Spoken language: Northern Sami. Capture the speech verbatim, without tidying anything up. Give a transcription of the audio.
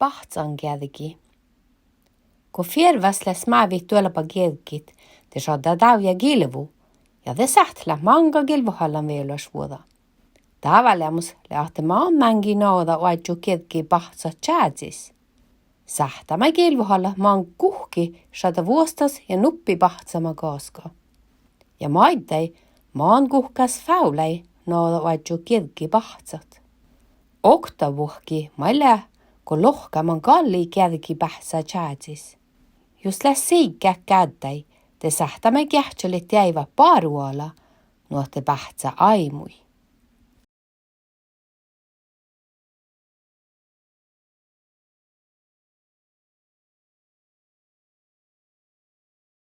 Báhccangeađgi. Go fiervvas leat smávit duolba geađggiid, de šaddá dávjá gilvu, ja de sáhttet leat máŋga gilvohallanviđolašvuođa. Dábáleamos lea ahte man máŋgii nagoda oažžut geađggi báhccat čázis. Sáhttá maid gilvohallat man guhkki šaddá vuosttaš ja nuppi báhccama gaskka. Ja maiddái man guhkás fávlái nagoda oažžut geađggi báhccat. Oktavuohki maid lea go lohká man gallii geađgi báhccá čázis. Jus leat siggát gáddái, de sáhttá maid geahččalit deaivat báru ala, nu ahte báhccá áimui.